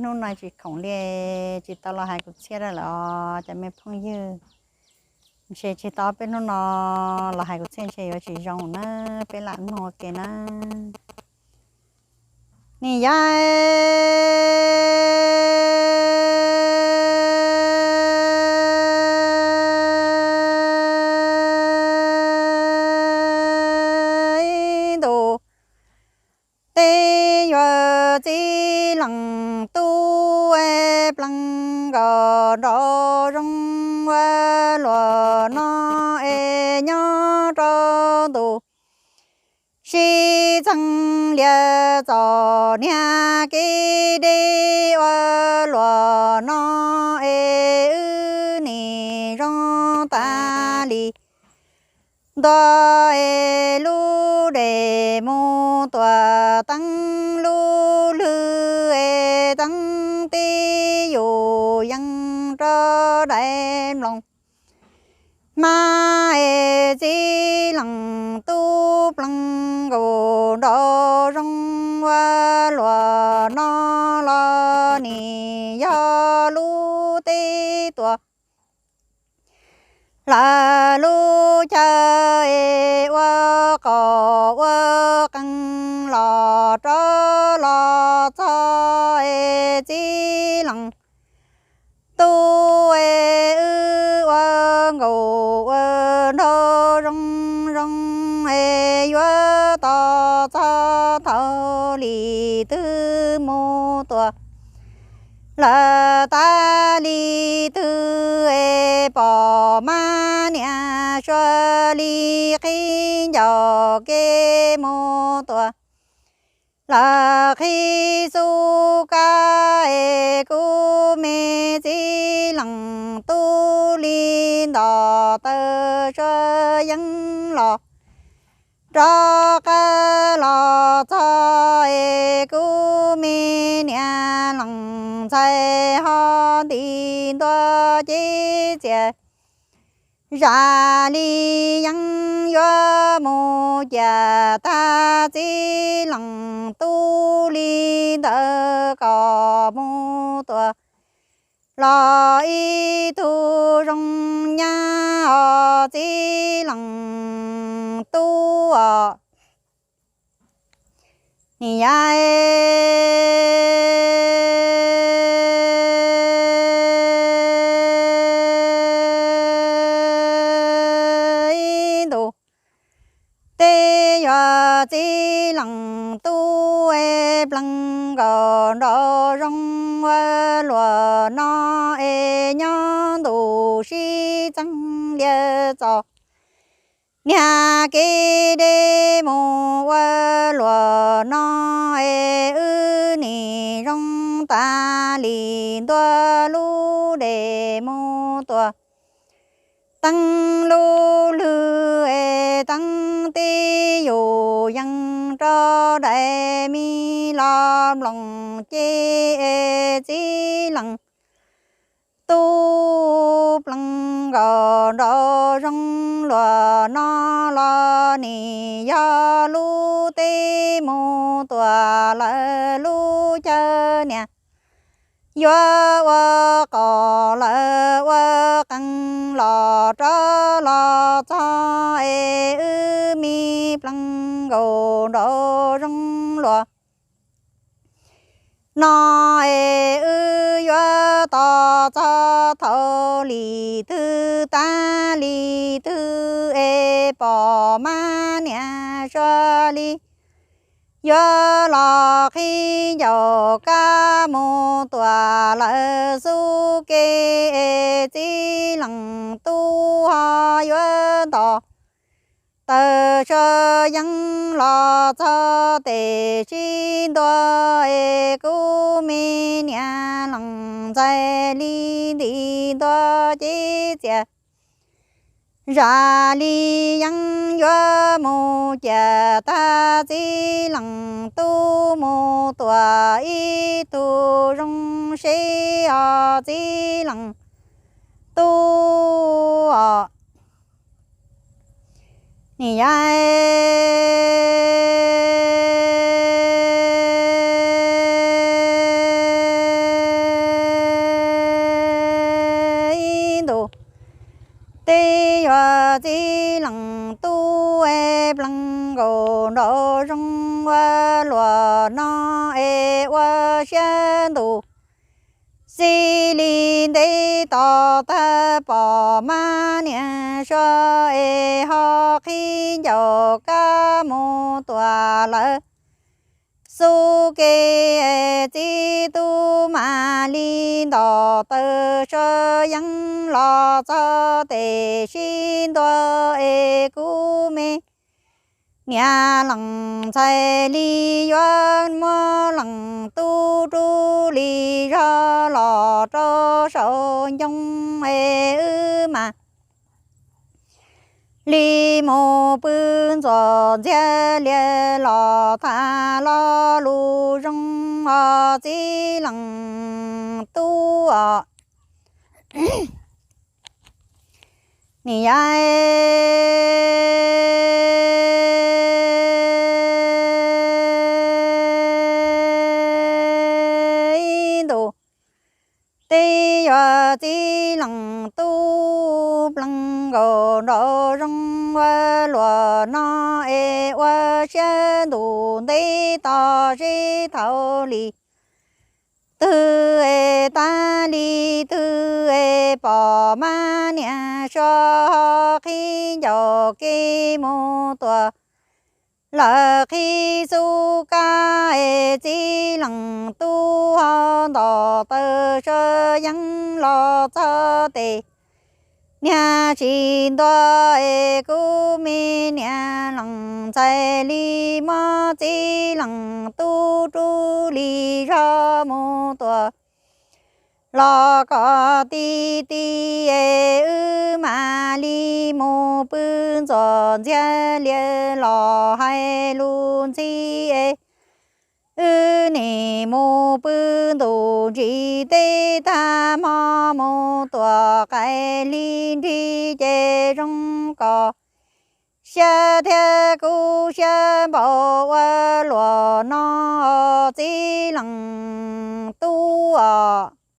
Hnub no tsis khoom li, tsis tau los hais kwv txhiaj lawm os cov me phooj ywg. Ntshe tsis tau peb hnub no los hais kwv txhiaj ntshe yuav tsis zoo na, peb lam mloog ua ke na. Nim yog ib ntus teb yuav txib leej tub es pleev nkaus nraum zoov ua luam no es nyob rau ntu sib txheeb lias txom niag kev deb ua luam no es wb nim zoo tas li ntua es lub dej mus tuam teeb lub hlwb es teeb tib yus yees rau daim nploos. Mas es txib leej tub pleev nkaus nraum zoov ua luam no los nim yog lub teb tuam lawv lub chaw es ua qos ua qees los rov los txog es txib leej tub es wb ua nkaus ua nraum zoov zoo es yuav tos txog thaum li twg mus tuam lawv tas li twg es pom mab niam sua li qhib ncauj kev mus tuam lawv qhib xub kab es kuv me txib leej tub li nto taw sua yeeb los rov qab los txog es kuv me niam leej ntxhais ho nti ntua ces txias zam li yeeb yuav mus ciam tag txib leej tub li ntawd kom mus tuam los ib tug zoo nyab os txib leej tub os. Nim yog ib ntus teb yuav txib leej tub es pleev nkaus nraum zoov ua luam no es nyob ntu sib txeeb lias txom niag kev deb mus ua luam no es wb nim zoo tas li ntua lub dej mus tuam teeb lub hlwb es teeb tib yus yees rau daim me los nploos ces es txib leej tub pleev nkaus nraum zoov luam no los nim yog lub teb mus tuam lawv lub chaw niam yuav ua qos lawv ua qees los rov los txog es wb me pleev nkaus nraum zoov luam no es wb yuav tos txog thaum li twg tas li twg es pom mab niam sua li yuav los qhib ncauj kab mus tuam lawv xub kev es txib leej tub ho yuav nto taw sua yeeb los txog tes sib ntua es kuv me niam leej ntxhais li nti ntua ces txias zam li yeeb yuav mus ciam tag txib leej tub mus tuam ib tug zoo seb os txib leej tub os. Nim yog Txij leej tub es plees nkaus nraum zoov ua luaj no es ua siab ntus. Xij li ntev tos tag pom mab niam suav es ho qhib ncaus kab mus tuam lawv xub ke. Txiv tub mam li nto taw sua yeeb los txog tes sib ntua es kuv me niam leej ntxhais li yuav muab leej tub rub li zog los rau saum ncoo es wb mam li mus pw ntxuam ntxiag lias los tham lo lus zoo os txiv leej tub os. Niam yau, ib ntus twb yog txiv leej tub plees nkaus nraum zoov ua luaj no es ua siab ntus ntev tos seb thaum li twg es tag li twg es pom mab niam suav ho qhib ncaus kev mus tuam lawv qhib xub kab es txiv leej tub ho nto taw sua yeeb los txog tes niag tsis ntua es kuv me niam leej ntxhais li muab txiv leej tub rub li zog mus tuam los kom ti ti es wb mam li mus pw ntxuam ntxiag lias los hais lus ntxhi es wb nim mus pw ntus ntsis teb tag hmo mus tuam qaim hli nrig ces zoo kom siab thiab kub siab npaum ua luaj no txiv leej tub os.